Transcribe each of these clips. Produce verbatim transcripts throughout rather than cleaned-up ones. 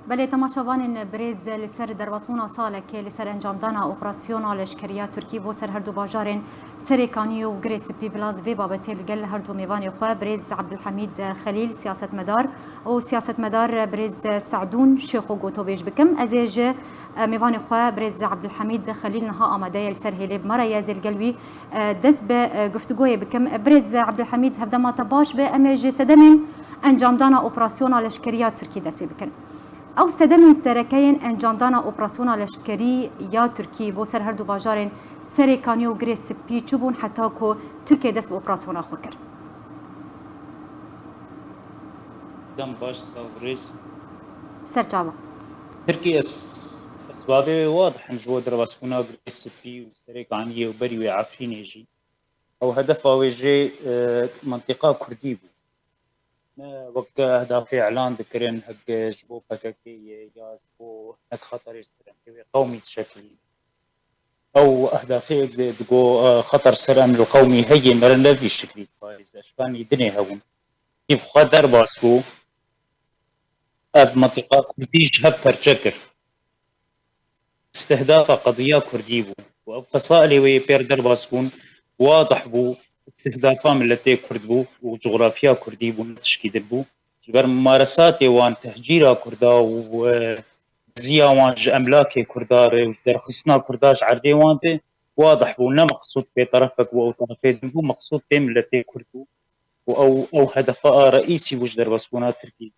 Belê, temaşevanên birêz, li ser derbasbûna salekê li ser encamdana operasyona leşkeriya Tirkî bo ser her du bajarên Serêkaniyê û Girê Spî, bila ez vê babetê li gel her du mêvanê xwe, birêz Abdulhamîd Xelîl, siyasetmedar, û siyasetmedar birêz Se'dûn Şêxo gotobêj bikim. Ez ê ji, e, mêvanê xwe, birêz Abdulhamîd Xelîl, niha amade ye li ser hêlê bi me re ye, ez ê li gel wî, e, dest bi, e, guftûgoyê bikim. Birêz Abdulhamîd, hevdema te baş be, em ê ji sedemên encamdana operasyona leşkeriya Tirkî dest pê bikin. Ew sedemên sereke yên encamdana operasyona leşkerî ya Tirkî bo ser her du bajarên Serêkaniyê û Girê Spî çi bûn heta ku Tirkiye dest bi operasyona xwe kir? Dem baş, sax birêz. Serçava. Tirkiye es-, esbabê wê wadih in ji bo derbasbûna Girê Spî û Serêkaniyê û berî wê Efrînê jî. Ew hedefa wê jê, e, mentiqa Kurdî bû. Ne wek ehdafê elan dikirin, hek ji bo P K K ye ya ji bo hinek xeterê ser emnê wê qewmî dişekilî. Ew ehdafê di, digo, e, xeter ser emnê qewmî heye, mere ne vî şiklî diparêze. Eşkanî dinê hebûn. Kîf xwe derbas bû. Ev mentiqa Kurdî ji hev perçe kir. Istihdafa qediya Kurdî bû û ev qesa li wê yê pêr derbas bûn, wadih bû, istihdafa miletê Kurd bû û cografya Kurdî bû, ne tişkî din bû. Ji ber mumaresatê wan, tehcîra Kurda û, e, diziya wan ji emlakê Kurda re û ji derxistina Kurda ji erdê wan de, wadih bû, ne meqsûd bê terefek bû ew terefê din bû, meqsûd bê miletê Kurd bû. û ew, ew hedefa a reîsî bû ji derbasbûna Tirkiyê.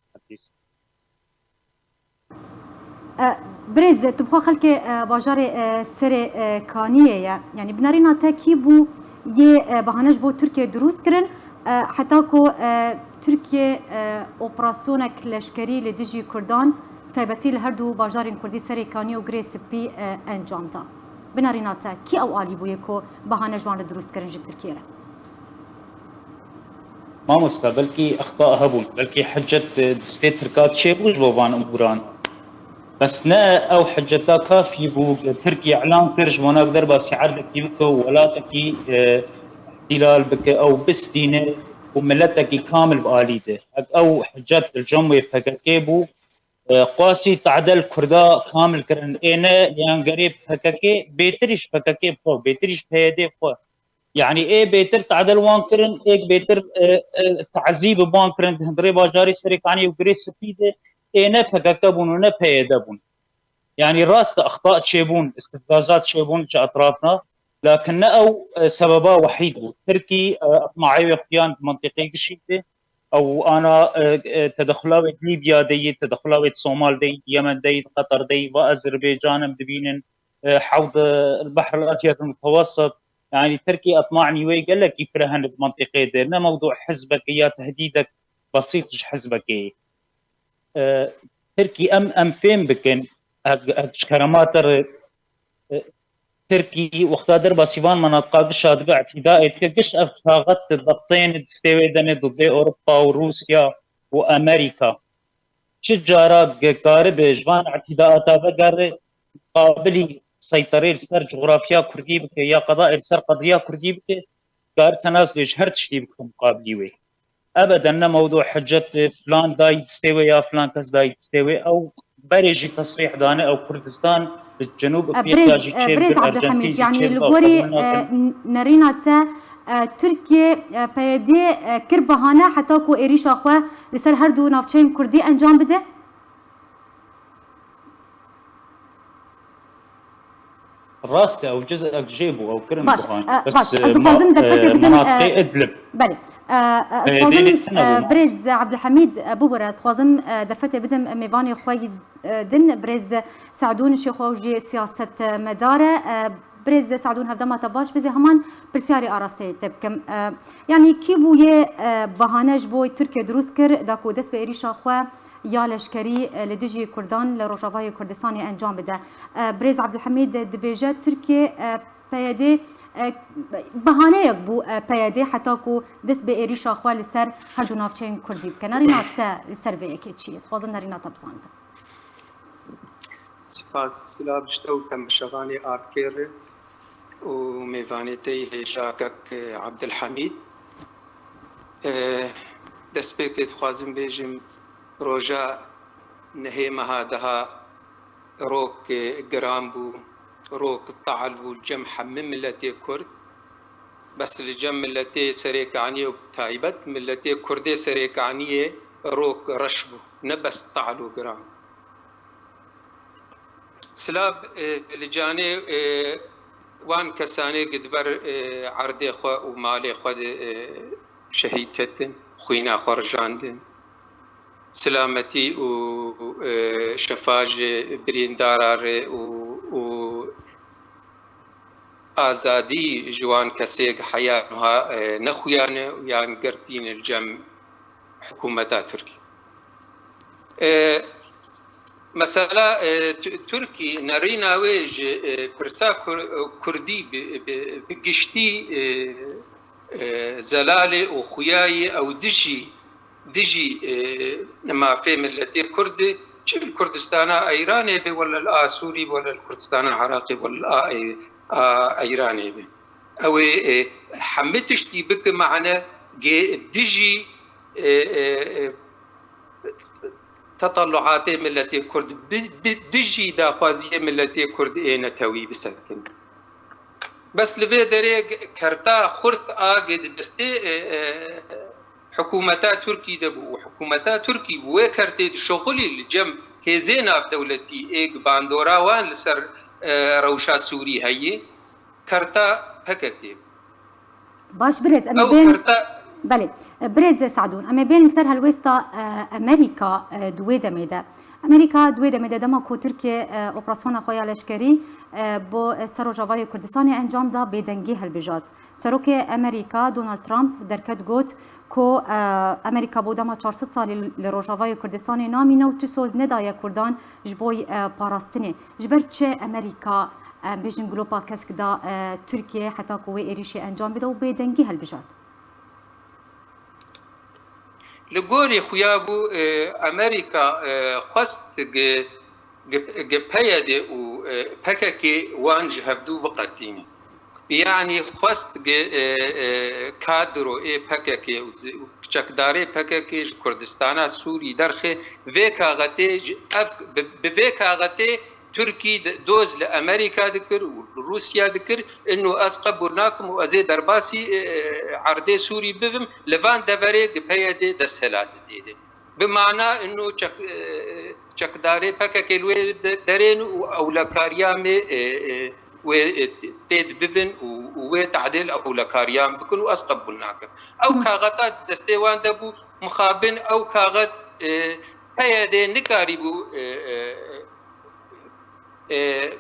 E, birêz, tu bi xwe xelkê, e, bajarê, e, Serê, e, Kaniyê ye. Yanî binarîna te kî bû yê, e, bahane ji bo Tirkiye dirûst kirin, e, heta ku, e, Tirkiye, e, operasyonek leşkerî li dijî Kurdan, bi taybetî li her du bajarên Kurdî Serê Kaniyê û Girê Spî, e, encam da? Binarîna te kî ew alî bûye ku bahane ji wan re dirûst kirin ji Tirkiye re? Mamosta, belkî exta hebûn, belkî hicet, e, destê Tirka çêbû ji bo van umûran. Bes ne ew hiceta kafî bû, Tirkiye elan kir, ji bo nav derbasî erdekî bike û welatekî, e, îhtilal bike, ew bistîne û miletekî kamil bi alî de. Ev, ew hicet li cem wê P K K bû, e, qasî tadel Kurda kamil kirin. Ê ne, yan gerê P K K, bêtirî ji P K K xwe, bêtirî ji P Y D xwe. Yanî ê bêtir tadel wan kirin, êk bêtir, e, e, tazî bi wan kirin di hundirê bajarê Serêkaniyê û Girê Spî de, ê ne P K K bûn û ne P Y D bûn. Yanî rast e, exta çêbûn, istifzazat çêbûn ji etrafna, lakin ne ew, e, sebeba wehîd bû. Tirkî, e, etmaê wê xuyan di mentiqê gişî de, ew ana, e, e, tedexula wê di Lîbya de yê, tedexula wê di Somal de yê, di Yemen de yê, di Qeter de yê, va Azerbaycan em dibînin, e, hewd, e, el-Behr el-Abyad el-Mutewessit. Yanî Tirkiye etmanî wê gelekî fireh hene di mentiqê de. Ne mewdû hizbekê ya tehdîdek besît ji hizbekê. E, Tirkî em, em fêm bikin, ek, ek ji kerema te re, e, Tirkî wexta derbasî van menatiqa gişa dibe, îtîdaê dike giş ev kaxet di dexteyên distê wê de ne didê Ewropa û Rûsya û Amerîka. Çi cara karibe ji van îtîdaata vegere, qabilî seyterê li ser cografya Kurdî bike ya qedayê li ser qediya Kurdî bike, kar tenaz lê ji her tiştî bike muqabilî wê. Ebeden ne mewdû hicet, e, filan dayî distê wê ya filan kes dayî distê wê. Ew berê jî tesrîh dane, ew Kurdistan li Cenûb E, Efrîka birêz, jî e, çêbir, birêz Ercentîn Abdulhamîd, jî yanî çêbir, li gorî, qebûl e, nakin. N-, nerîna te, e, Tirkiye, e, P Y D, e, kir bahane heta ku êrîşa xwe li ser her du navçeyên Kurdî encam bide? Rast e, ew cizek jê bû, ew kirin Baş, buhan. e, Bes, baş. Ez e, dixwazim ma-, derfetê e, bidim, menatqê e, Idlib. Belê. E, e, ez E, dixwazim, dêlê tine e, bû ma. Birêz Abdulhamîd, e, bibûre, ez dixwazim, e, derfetê bidim, e, mêvanê xwe yî, e, din, birêz Se'dûn Şêxo jî siyasetmedar e. E, birêz Se'dûn, hevdema te baş bizê, heman pirsyarê arasteyê te bikim. E, yanî kî bûye, e, bahane ji bo Tirkiye dirûst kir, da ku dest bi êrîşa xwe ya leşkerî, e, li dijî Kurdan li Rojavayê Kurdistanê encam bide. E, Birêz Abdulhamîd dibêje, Tirkiye, e, P Y D, e, behaneyek bû, e, P Y D heta ku dest bi êrîşa xwe li ser her du navçeyên Kurdî bike. Nerîna te li ser vê yekê çi ye? Dixwazim nerîna te bizanibim. Spas, silav ji te û temaşevanê Artkê re û mêvanê te yê hêja kek, e, Abdulhamîd. E, destpêkê dixwazim bêjim, roja nehê meha daha rok giran bû, rok teal bû li cem hemî miletê Kurd. Bes li cem miletê Serêkaniyê û bi taybet miletê Kurdê Serêkaniyê rok reş bû. Ne bes teal û giran. Silav, e, li canê, e, wan kesanê ki di ber, e, erdê xwe û malê xwe de, e, şehîd ketin, xwîna xwe rijandin. Silametî û, e, şefa ji birîndara re û, û azadî ji wan kesê ki heya niha, e, nexuyane û yan girtîne li cem hikûmeta Tirkî. E, mesela, e, Tu-, Tirkî nerîna wê ji, e, pirsa Kur-, Kurdî bi, bi, bi giştî, e, e, zelalê û xuyayê ew dijî, dijî, e, mafê miletê Kurd, çi li Kurdistana Eyranê be, wele li a Sûrî, wele li Kurdistana Iraqê, wele li a, e, a Eyranê be. Ew ê, e, hemî tiştî bike mane gê dijî, e, e, e, tetalluatê miletê Kurd, bi, bi dijî daxwaziyê miletê Kurd ê netewî bisekin. Bes li vê derê kerta xurt a gê di destê, e, e, hikûmeta Tirkî de bû û hikûmeta Tirkî bi wê kertê dişuxulî li cem hêzê navdewletî ê bandora wan li ser, e, rewşa Sûrî heye. Kerta P K K. Baş birêz, em ê Ew bên kerta Belê, birêz Sadûn, em ê bên li ser helwêsta, e, Amerîka, e, di wê demê de. Amerîka di wê demê de dema ku Tirkiye, e, operasyona xwe ya leşkerî, e, bo, e, ser Rojavayê Kurdistanê encam da, bêdengî hilbijart. Serokê Amerîka Donald Trump derket got ku, e, Amerîka bo dema çar sed salî li Rojavayê Kurdistanê namîne û tu soz nedaye Kurdan ji bo, e, parastinê. Ji ber çi Amerîka, em bêjin, glopa kesk da, e, Tirkiye heta ku wê êrîşê encam bide û bêdengî hilbijart? Li gorî xuya bû, e, Amerîka, e, xwest gi, gi, gi P Y D û, e, P K K wan ji hevdû biqetîne. Yanî xwest gi, e, e, kadro ê P K K û zi-, û çekdarê P K K ji Kurdistana Sûrî derxe vê kaxetê ji, ev bi, bi vê kaxetê Tirkî di, doz li Amerîka dikir û li Rûsya dikir, ino ez qebûl nakim û ez ê derbasî, e, erdê Sûrî bibim, li van deverê gi P Y D desthilatê tê de. Bi mana ino çek-, e, çekdarê P K K li wê de-, derên û ewlekariya me, e, e, wê, e, tê dibivin û, û wê tehdê li ewlekariyan bikin û ez qebûl nakim. Ew Hı. kaxeta di destê wan de bû, mixabin ew kaxet, e, P Y D nikarîbû, e, e, e,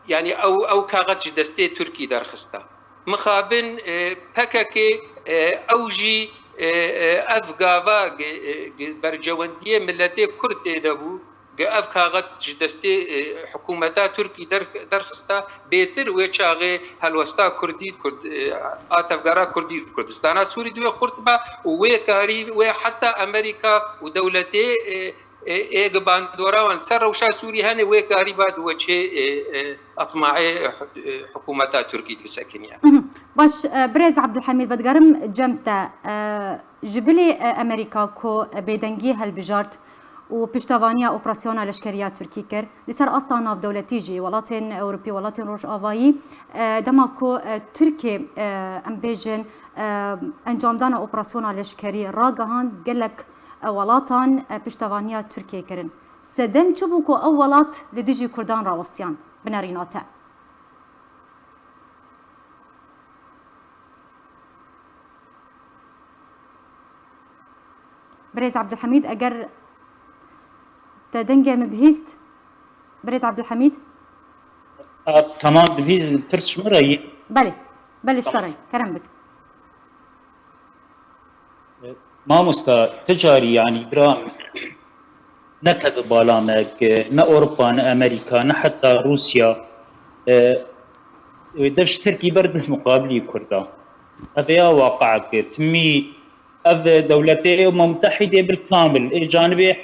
yanî ew, ew kaxet ji destê Tirkî derxista. Mixabin, e, P K K, e, ew jî, e, e, ev gava ge-, e, ge-, bercewendiyê miletê Kurd tê de bû, ge ev kaxet ji destê, e, hikûmeta Tirkî der-, derxista, bêtir wê çaxê helwesta Kurdî, Kurd, e, a tevgera Kurdî, Kurdistana Sûrî di wê xurt ba û wê karî, wê heta Amerîka û dewletê, e, ê, ê gi bandora wan ser rewşa Sûrî hene wê karî ba di weçê, ê, ê, etmaê, ê, hikûmeta Tirkî dibisekiniye. Mhm. Baş, e, birêz Abdulhamid, vedigerim cem te. E, ji bilî, e, Amerîka ku bêdengî helbijart û piştevaniya operasyona leşkeriya Tirkî kir, li ser asta navdewletî jî welatên Ewropî, welatên Rojavayî, e, dema ku, e, Tirkê, e, em bêjin, e, encamdana operasyona leşkerî ragihand, gelek e, welatan, e, piştevaniya Tirkiyê kirin. Sedem çi bû ku ew welat li dijî Kurdan rawestiyan? Binerîna te. Birêz Abdulhamîd, eger te dengê min bihîst, Birêz Abdulhamîd? A, tamam, dibî pirs ji min re yî. Belê, belê, ji te re, kerem bik. Mamosta, ti carî, yanî, bira min, ne tevî bala me, ki ne Ewropa, ne Amerîka, ne heta Rûsya, e, e, dev ji Tirkî berdin muqabilî Kurda. Ev ya waqeek e. Timî ev dewletê Umem Mutehîdê bil kamil, ê canibê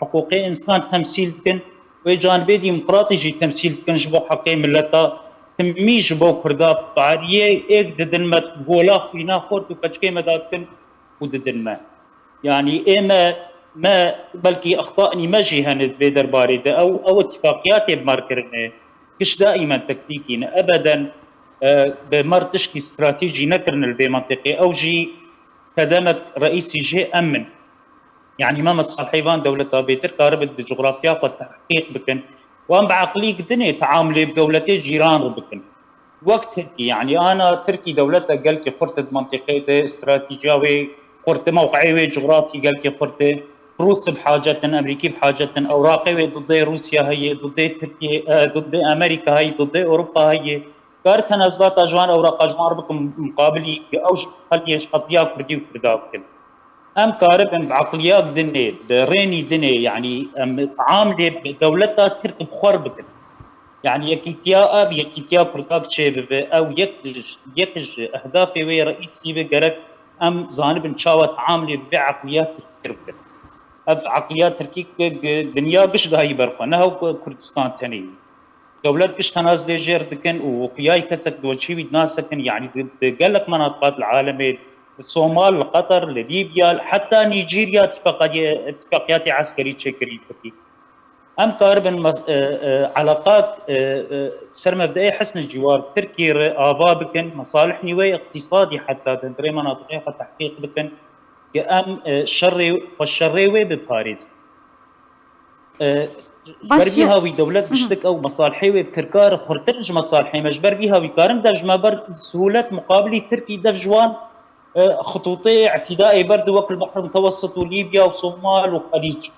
hiqûqê însan temsîl dikin, wê canibê demokratî jî temsîl dikin ji bo heqê mileta. Timî ji bo Kurda pariyê êk didin me, gola xwîna xort û keçikê me dadikin û didin me. Yanî ê me me belkî extanî me jî hene di vê derbarê de. Ew, ew îtîfaqiyatê bi me re kirine. Giş daîmen tektîkî ne. Ebeden, e, bi me re tişkî stratejî nekirine li vê mentiqê. Ew jî sedemek reîsî jê em in. Yanî me mesalhê van dewleta bêtir karibin bi cografya xwe tehqîq bikin. Wan bi eqlî gidinê teamulê bi dewletê cîran re bikin. Wek Tirkî, yanî ana Tirkî dewleta gelkî xurt e di mentiqê de, stratejiya wê xurt e, mewqeyê wê cografî gelkî xurt e. Rûs bi hacet in, Emerîkî bi hacet in, ewraqê wê dudê Rûsya heye, dudê Tirkiye, e, dudê Amerîka heye, dudê Ewropa heye. Kar tenezlata ji wan ewraqa ji wan re bikim muqabilî, ew ji qetiyê ji qetiya Kurdî û Kurda bikin. Em karibin bi eqliya dinê, bi rênî dinê, yanî em teamulê bi dewleta Tirk bi xwe re bikin. Yanî yekîtiya ev, yekîtiya Kurda bi çê bibe, ew yek ji, yek ji ehdafê wê reîsî be, gerek em zanibin çawa teamulê bi vê eqliya Tirk bikin. Ev eqliya Tirkî ki, ki dinya giş dayî ber xwe, ne hew Kurdistan tenê. Dewlet giş tenaz lê jêr dikin û xuya yî kesek di we çî wî dinasekin, yanî di, di gelek menatiqat li alemê, li Somal, li Qeter, li Lîbya, heta Nîjîrya tifaqatiyê, tifaqiyatê eskerî çêkirî Tirkî. Em karibin mes-, e, e, eleqat, e, e, ser mebdeyê hisn ciwar Tirkî re ava bikin, mesalih nî wê îqtîsadî heta di hundirê menatiqê xwe tehqîq bikin, ki em, e, şerê, xwe şerê wê biparêzin. E, ji Baş ber vî ya. Hawî dewlet Hı hı. Giştik ew mesalhê wê bi Tirka re xurtir ji mesalhê me. Ji ber vî hawî karin dev ji me ber sihûlet muqabilî Tirkî dev ji wan, e, xitûtê îtîdayê ber di wek li Behr Mutewessit û Lîbya û Somal û Xelîc.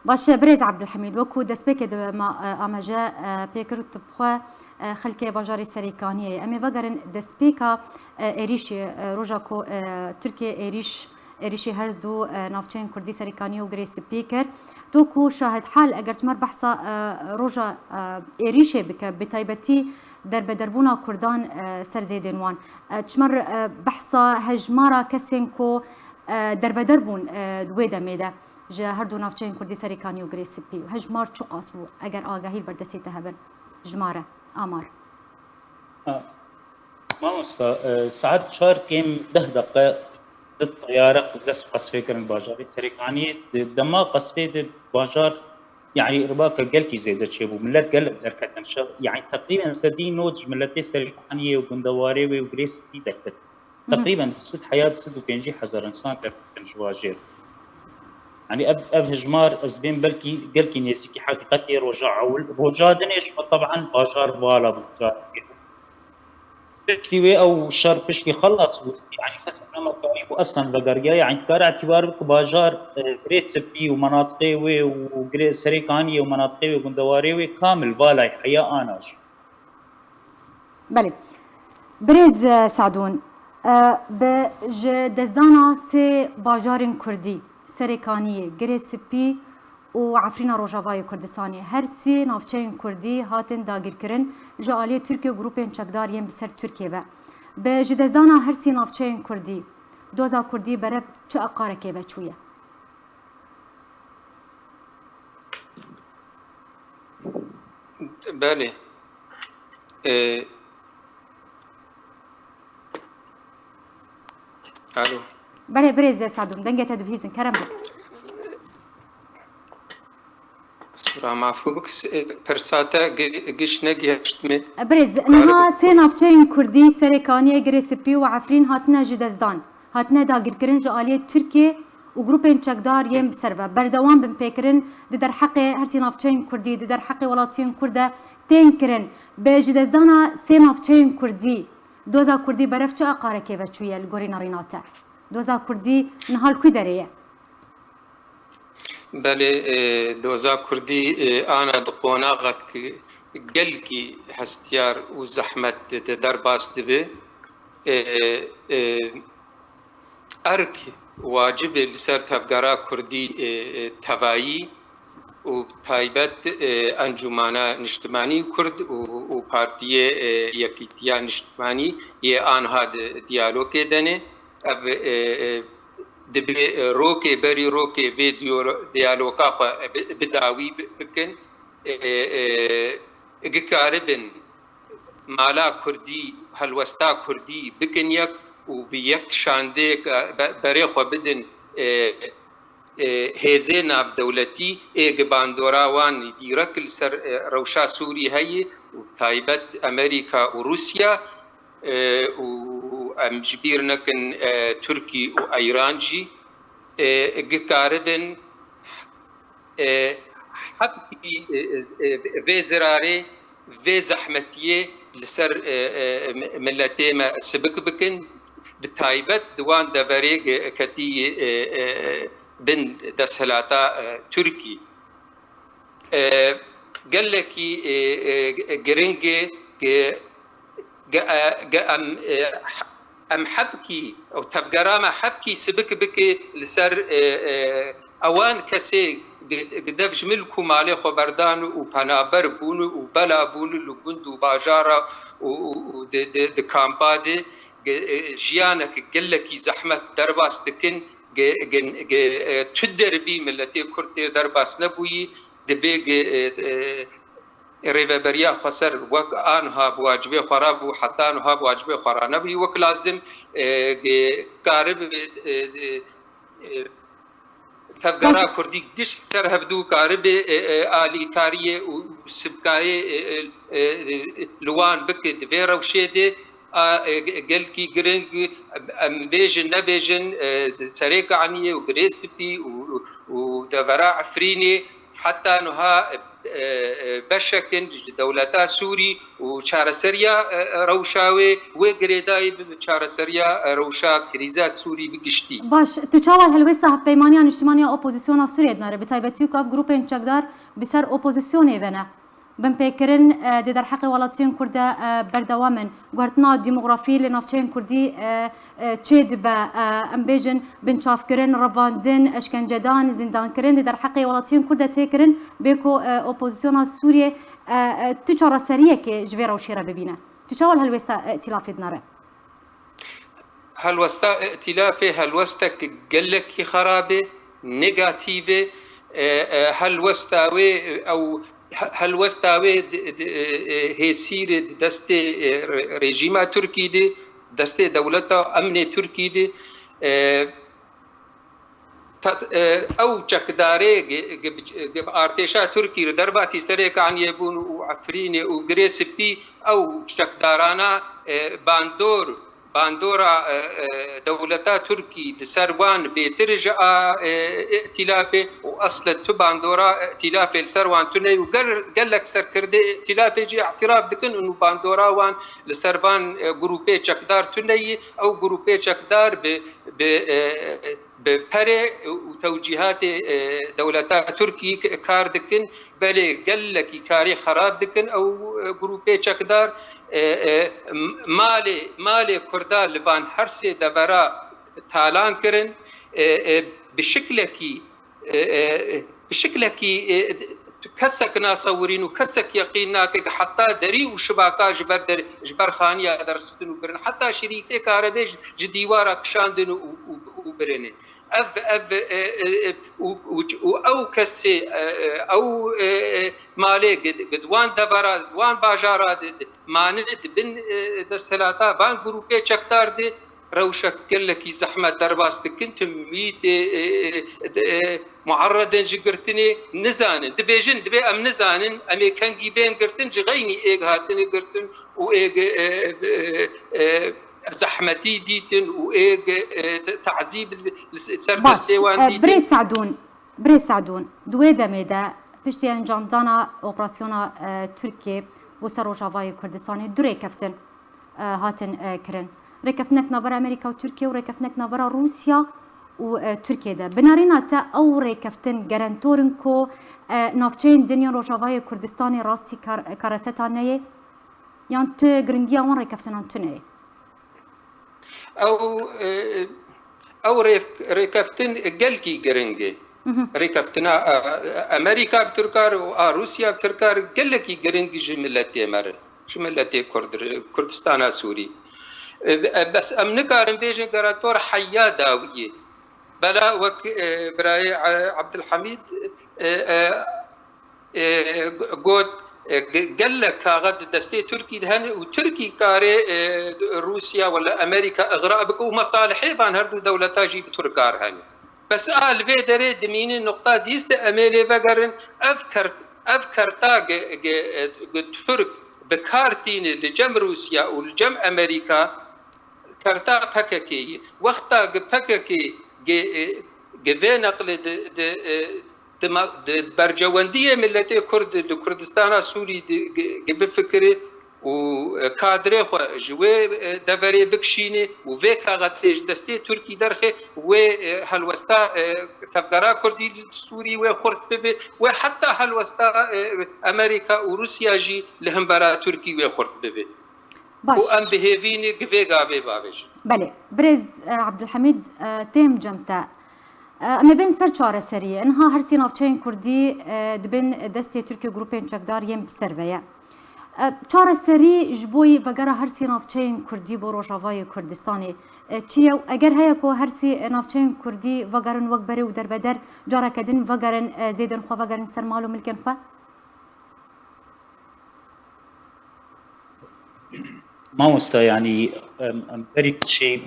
Baş e, birêz Abdulhamid, wekû destpêkê de me, e, amaje, e, pê kir û tu bi xwe, e, xelkê bajarê Serêkaniyê. Em ê vegerin destpêka, e, êrîşê, e, roja ku, e, Tirkiye êrîş êrîşî her du, e, navçeyên Kurdî Serêkaniyê û Girê Spî kir. Tu ku şahidhal, eger çimer behsa, e, roja, e, êrîşê bike, bi taybetî derbederbûna Kurdan, e, ser zêdên wan, e, çimer, e, behsa hejmara kesên ku, e, derbeder bûn, e, di wê demê de ji her du navçeyên Kurdî Serêkaniyê û Girê Spî û hejmar çiqas bû, eger agahî li ber destê te hebin? Jimare, amar. Ha. Mamosta, e, saet çar kêm deh deqe di teyare dest bi qesfê kirin bajarê Serêkaniyê. Di dema qesfê de bajar, yanî, ribaka gelkî zêde çêbû. Millet gelek derketin şer. Yanî, teqrîben sedî nod ji miletê Serêkaniyê û gundewarê wê û Girê Spî derketin. Hı hı. Teqrîben du sed heya, du sed û pêncî hezar insan derketin ji wajêr. Yanî, ev, ev hejmar, ez dibêm belkî gelkî nêzîkî heqîqetê roja ewil, roja dinê ji xwe, teban bajar vala bû. Piştî wê ew şer piştî xelas bû, yanî kes nema kayî bû eslen vegeriya, yanî dikare îtîbar bike bajar, e, Girê Spî û menatiqê wê û Girê Serêkaniyê û menatiqê wê gundewarê wê kamil valay heya ana jî. Belê. Birêz, e, Sadûn, e, bi ji destdana sê bajarên Kurdî, Serêkaniyê, Girê Spî û Efrîna Rojavayê Kurdistanê, her sê navçeyên Kurdî hatin dagîrkirin ji aliyê Tirkiye û grûpên çekdar yên bi ser Tirkiye ve. Bi ji destdana her sê navçeyên Kurdî, doza Kurdî berev çi aqarekê ve çûye? Belê. Ee, Alo. Belê, birêz Sadûn, dengê te dibihîzin, kerem bik. Sura mafû bik, s-, pirsa te gi-, giş negihişt me. Birêz, niha sê navçeyên Kurdî, Serêkaniyê, Girê Spî û Efrîn hatine ji destdan. Hatine dagirkirin ji aliyê Tirkiye û grûpên çekdar yên bi ser ve. Berdewam bin pêkirin di derheqê her sê navçeyên Kurdî, di derheqê welatiyên Kurd de tên kirin. Bi ji destdana sê navçeyên Kurdî, doza Kurdî berev çi aqarekê ve çûye li gorî nerîna te? Doza Kurdî niha li ku derê ye? Belê, e, doza Kurdî, e, ana di qonaxek gelkî hestiyar û zehmet di, di derbas dibe. E, e, Erk wacib e li ser tevgera Kurdî, e, e, tevayî û bi taybet, e, Encûmana Niştimanî Kurd û, û Partiyê, e, Yekîtiya Niştimanî yê anha di diyalogê de ne. Ev, e, e, dibe, e, rokê berî rokê vê diyalo-, diyaloga xwe bi, bi dawî bi, bikin. E, e, gikaribin mala Kurdî, helwesta Kurdî bikin yek û bi yek şandeyek, e, be-, berê xwe bidin, e, e, hêzê navdewletî ê gi bandora wan dîrek li ser, e, rewşa Sûrî heye û taybet Amerîka û Rûsya, e, û em ji bîr nekin, e, Tirkî û Îran jî, e, gi karibin, e, hebkî, e, e, vê zirarê, vê zehmetiyê li ser, e, e, miletê me sibik bikin, bi taybet di wan deverê ge-, ketî, e, e, bin desthilata, e, Tirkî. E, gelekî, e, e, giring e ge-, ge-, e, ge-, em, e, em hebkî, ew tevgera me hebkî sibik bike li ser, e, e, ewan kesê gi, gi dev ji milk û malê xwe berdan û penaber bûn û bela bûn li gund û bajara û, û, û di, di, di kampa de gi, e, jiyanek gelekî zehmet derbas dikin, gi, gi, gi, e, tu derbî miletê Kurd tê derbas nebûyî, dibê gi, e, e, rêveberiya xweser wek aniha bi wacibê xwe re bû, heta niha bi wacibê xwe re nebû wek lazim, e, ge-, karibe, e, e, e, tevgera Kurdî gişt ser hevdû karibe, e, e, alîkariyê û sibkayê, e, e, e, li wan bike di vê rewşê de, a, e, ge-, gelkî giring, em bêjin nebêjin, e, serê kaniyê û girê spî û, û devera Efrînê, heta niha, e, e, beşek in ji dewleta Sûrî û çareseriya, e, rewşa wê, wê girêdayî bibe çareseriya, e, rewşa krîza Sûrî bi giştî. Baş, tu çawa helwesta hevpeymaniya niştimaniya opozisyona Sûriyê dinare, bi taybetî ku ev grûpên çekdar bi ser opozisyonê ve ne? Binpêkirin, e, di derheqê welatiyên Kurd de, e, berdewam in. Guhertina demografî li navçeyên Kurdî, e, e, çê dibe, e, em bêjin, binçavkirin, revandin, eşkencedan, zîndankirin di derheqê welatiyên Kurd de tê kirin, bê ku, e, opozisyona Sûriyê, e, e, tu çareseriyekê ji vê rewşê re bibîne. Tu çawa li helwesta îtîlafê dinere? Helwesta îtîlafê helwestek gelekî xerab e, negatîf e. E, e, helwesta wê, ew, he-, helwesta wê di, di, e, e, hêsîrê di destê, e, re-, rejîma Tirkî de, destê dewleta emnê Tirkî de, e, Tas-, e, ew çekdarê ge-, ge-, ge-, bi artêşa Tirkî li derbasî Serê Kaniyê bûn û Efrînê û Girê Spî, ew çekdarana, e, bandor, bandora, e, e, dewleta Tirkî li ser wan bêtir ji a, e, îtîlafê û eslen tu bandora îtîlafê li ser wan tune û ger-, gelek serkirdê îtîlafê jî îtiraf dikin û bandora wan li ser van, e, grûpê çekdar tune ye. Ew grûpê çekdar bi, bi, e, bi perê û tewcîhatê, e, dewleta Tirkî k-, kar dikin, belê gelekî karî xerab dikin ew, e, grûpê çekdar, e, e, m-, malê, malê Kurda li van her sê devera talan kirin, e, e, bi şiklekî, e, e, bi şiklekî, e, kesek nasewirîn û kesek yeqîn nake ku heta derî û şibaka ji ber der-, ji ber xaniya derxistin û birin, heta şirîtê karebê ji, ji dîwara kişandin û, û, û birine. Ev, ev, e, e, e, û, û, û ew kesê, e, e, ew, e, e, malê gi, gi di wan devera, di wan bajara di, di, mane di bin, e, desthilata van grûpê çekdar de rewşek gelekî zehmet derbas dikin. Tim wî tê, e, e, de, e, muerredên ji girtinê nizanin. Dibêjin, dibê em nizanin, em ê kengî bên girtin, ji xeynî êg hatine girtin û êg, e, e, e, zehmetî dîtin û êg, e, te-, tazîb li, li ser Baş, destê wan e, dîtin. Birêz Sadûn, Birêz Sadûn, di wê demê de piştî encamdana operasyona, e, Tirkiyê bo ser Rojavayê Kurdistanê du rêkeftin, e, hatin, e, kirin. Rêkeftinek navbera Amerîka û Tirkiye û rêkeftinek navbera Rûsya û, e, Tirkiye de. Bi nerîna te ew rêkeftin garantor in ku, e, navçeyên din yên Rojavayê Kurdistanê rastî kar-, kareseta neyê? Yan tu giringiya wan rêkeftinan tune ye? Ew, e, ew rê-, rêkeftin gelkî giring e. Mhm. Rêkeftina, e, Amerîka bi Tirkar û a Rûsya bi Tirkar gelekî giring ji miletê me re, ji miletê Kurd re, Kurdistana Sûrî. E, e, bes em nikarin bêjin garantor heya dawiyê. Bela wek, e, birayê, e, Abdulhamîd, e, e, e, got, e, ge-, gelek kaxet di destê Tirkî de hene û Tirkî karê, e, Rûsya wala Amerîka îxra bike û mesalihê van her du dewleta jî bi Tirkar hene. Bes a li vê derê dimînin nuqta dîst e, em ê lê vegerin. Ev kert, ev kerta gi, gi, gi Tirk bi kar tîne li cem Rûsya û li cem Amerîka, kerta P K K ye. Wexta gi P K K gi, gi vê neqlê di, di, di ma-, di, di bercewendiyê miletê Kurd li Kurdistana Sûrî di, gi, gi bifikirê û, e, kadrê xwe ji wê, e, deverê bikişînê û vê kaxetê ji destê Tirkî derxê, wê, e, helwesta, e, tevgera Kurdî li Sûrî wê xurt bibe, wê heta helwesta, e, Amerîka û Rûsya jî li hembera Tirkî wê xurt bibe. Baş. Û em bi hêvî ne gi vê gavê bavêjin. Belê. Birêz, e, Abdulhamid, e, têm cem te. E, em ê bên ser çareseriyê. Niha her sî navçeyên Kurdî, e, dibin destê Tirkiye grûpên çekdar yên bi ser ve ye. E, çareserî ji bo yî vegera her sî navçeyên Kurdî bo Rojavayê Kurdistanê, e, çi ye? Eger heye ku her sî navçeyên Kurdî vegerin wek berê û derbeder, careke din vegerin, e, zêdên xwe vegerin ser mal û milkên xwe? Mamosta, yanî, em, em berî tişê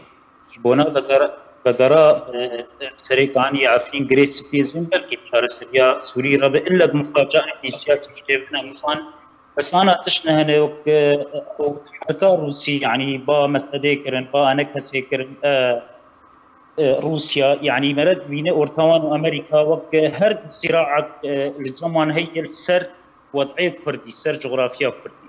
ji bona vegera, vegera, e, Serêkanî Efrîn Girê Spî zûn belkî çareseriya Sûrî re be, illa bi mifacayekî siyasî şikevin em zan. Bes ana tişt ne hene wek, e, wek herika Rûsî, yanî ba Mesedê kirin, ba Enekesê kirin, e, e, Rûsya, yanî mere dibîne orta wan û Amerîka wek, e, her du sîraek, e, li cem wan heye li ser wed'ê Kurdî, ser coxrafiya Kurdî.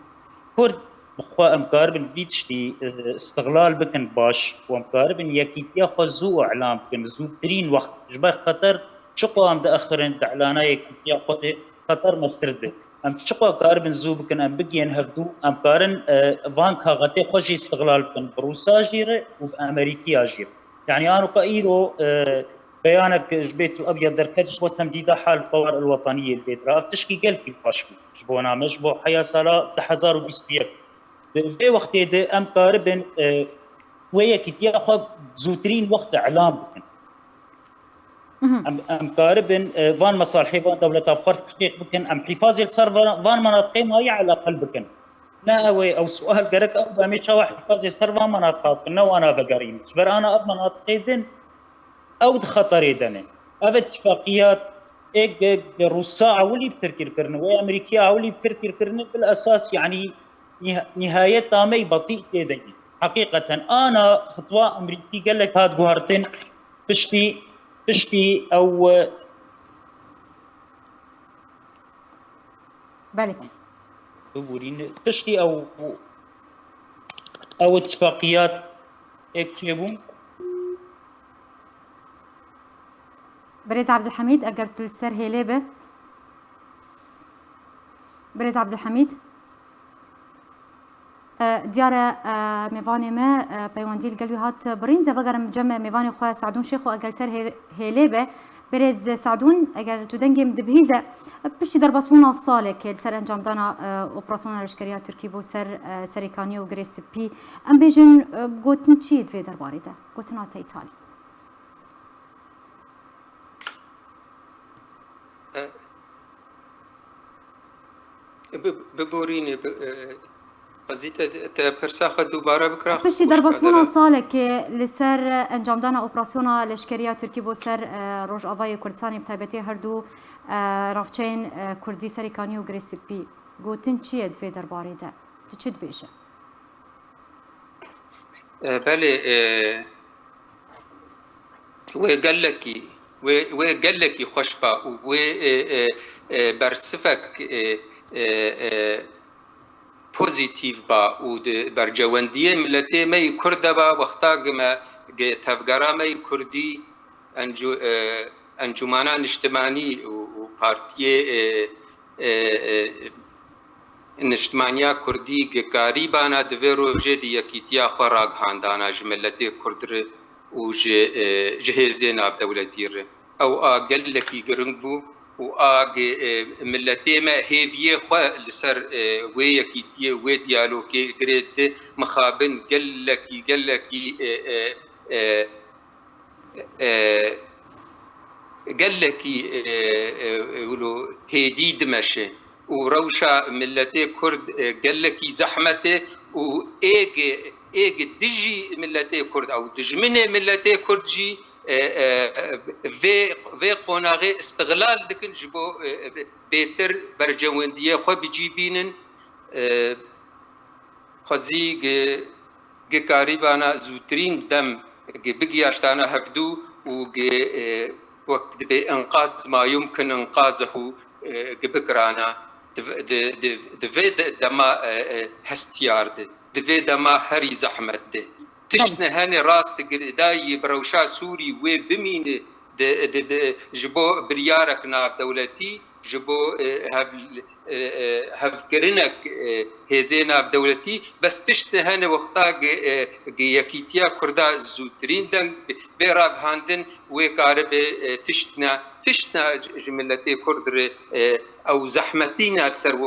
Kurd bi xwe em karibin vî tiştî, e, istiqlal bikin baş û em karibin yekîtiya xwe zû îlan bikin, zûtirîn wext, ji ber xeter çiqo em diaxirin di îlana yekîtiya xwe de xeter mestir dibe. Em çiqo karibin zû bikin, em bigihên hevdû, em karin, e, van kaxetê xwe jî istiqlal bikin, bi Rûsa jî re û bi Amerîkiya jî re. Yanî, ano ka îro, e, beyanek ji Bêt û Ebyad derket ji bo temdîda hal Qewar el Wetaniyê li vê dira. Ev tişkî gelkî baş bû ji bona me, ji bo heya sala du hezar û bîst û yek. Di vê wextê de em karibin, e, wê yekîtiya xwe zûtirîn wext îlan bikin. Mhm. Em, em karibin, e, van mesalihê van dewleta bi xwe re tehqîq bikin, em hîfazê li ser van, van menatiqê mayî elaqel bikin. Ne ew ê, ew sual gerek ew be, em ê çawa hîfazê ser van menatiqa bikin, ne wana vegerîn. Ji ber ana ev menatiqê din, ew di xeterê de ne. Ev îtîfaqiyat ê gi, gi Rûsa ewilî bi Tirkî kirine, wê Amerîkiya ewilî bi Tirkî kirine, bil esas, yanî, nîha-, nîhayeta me yî betî tê de ye. Heqîqeten, ana xitwa Amerîkî gelek hat guhartin piştî, piştî ew, e, Belê. Biborîne. Piştî ew, ew îtîfaqiyat êk çêbû. Birêz Abdulhamîd, eger tu li ser hêlê be. Birêz Abdulhamîd. E, diyar e, e, mêvanê me, e, peywendî li gel wî hat birîn. Ez ê vegerim cem mêvanê xwe Sadûn Şêxo, eger ser hê-, hêlê be. Birêz Sadûn, eger tu dengê min dibihîze, piştî derbasbûna Salekê li ser encamdana, e, operasyona leşkeriya Tirkî bo ser, e, Serêkaniyê û Girê Spî, em bêjin, e, gotin çi ye di vê derbarê de? Gotina te îtalî. E, bi-, biborînê, bi-, e, Qezî te, te pirsa xwe dubare bikira. Piştî derbasbûna Salekê li ser encamdana operasyona leşkeriya Tirkî bo ser, e, Rojavayê Kurdistanê, bi taybetî her du, e, navçeyên, e, Kurdî Serêkanî û Girê Spî, gotin çi ye di vê derbarê de? Tu çi dibêje? E, belê, e, wê gelekî, wê, wê gelekî xweş ba û wê, e, e, e, bersivek, e, e, e, pozîtîf ba û di bercewendiyê miletê me yî Kurd de ba, wexta gi me, gi tevgera me yî Kurdî, encu-, e, Encûmena Niştimanî û, û partiyê, e, e, e, Niştimaniya Kurdî gi karîbana di vê rojê di yekîtiya xwe ragihandana ji miletê Kurd re û ji, e, ji hêzê navdewletî re. Ew a gelekî giring bû û a gi, e, miletê me hêviyê xwe li ser, e, wê yekîtiyê, wê diyalogê girê di mixabin gelekî, gelekî, e, e, e, e, gelekî, e, e, e, wilo hêdî dimeşe û rewşa miletê Kurd, e, gelekî zehmet e û ê gi, ê gi dijî miletê Kurd ew dijminê miletê Kurd jî e, e, vê, vê qonaxê îstixlal dikin ji bo, e, bêtir berjewendiyê xwe bi cî bînin. E, xwezî gi, gi karîbana zûtirîn dem gi bigiyaştana hevdû û gi, e, wek dibê inqaz ma yumkin inqazih û, e, gi bikirana di, di, di, di vê de, dema, e, e, hestiyar de, di vê dema herî zehmet de. Tişt Belê. ne hene rast girêdayî bi rewşa Sûrî wê bimîne di, di, di, ji bo biryarek navdewletî, ji bo, e, hev, e, e, hevkirinek, e, hêzê navdewletî, bes tişt ne hene wexta gi, e, gi yekîtiya Kurda zûtirîn deng bê ragihandin, wê karibe, e, tişt ne, tişt ne ji miletê Kurd re, e, ew zehmetî ne li ser, e,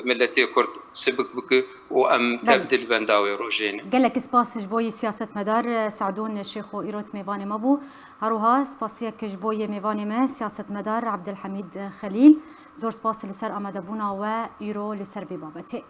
miletê Kurd sibik bike û em tev Belê. di li benda wê rojê ne. Gelek spas ji bo yî siyasetmedar, e, Se'dûn Şêxo îro di mêvanê me bû. Her wiha spasiyek ji bo yê mêvanê me, siyasetmedar Abdulhamîd Xelîl. Zor spas li ser amadebûna we îro li ser vê babetê.